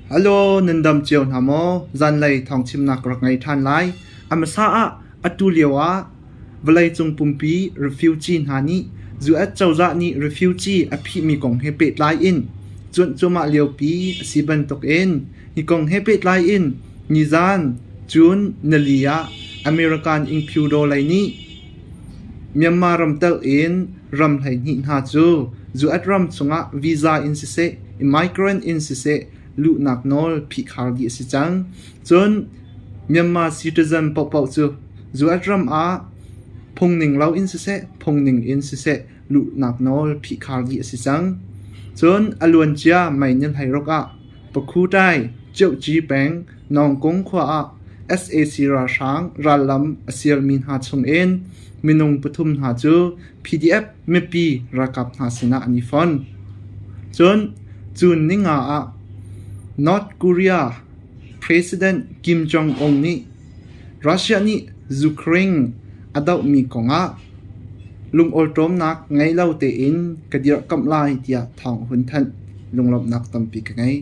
Hello, nan dam cio hna maw? Zanlei thawngchimnak ka rak ngei ṭhan lai. A hmasa ah atu lio ah vawleicung pumpi refugee hna nih US cozah nih refugee a phihmi kong he pehtlai in cuanh cuahmah liopi a si bantukin hi kong he pehtlai in nizan June nili ah American Ingphiudaw lei nih Myanmar ram telh in ram 12 hna cu US ram chungah visa in siseh, immigrant in siseh luhnak nawl phihkhar dih a si cang. Cun Myanmar citizen paohpaoh cu US ram ah phungning lo in siseh, phungning in siseh luhnak nawl phihkhar dih a si cang. Cun a luancia May ni 16 ah Pakhutai, Ciohci peng, Nawngkung khua ah sac ralhrang rallam a sialmi hna chungin minung pathum hna cu PDF mipi ralkap hna sinah an i fon. Cun June ninga ah North Korea President Kim Jong-un nih Russia nih Ukraine a dohmi kongah lungawlṭawmnak ngei lo tein ka dirhkamh lai tiah thawng a hun thanh. Lunglawmhnak tampi ka ngei.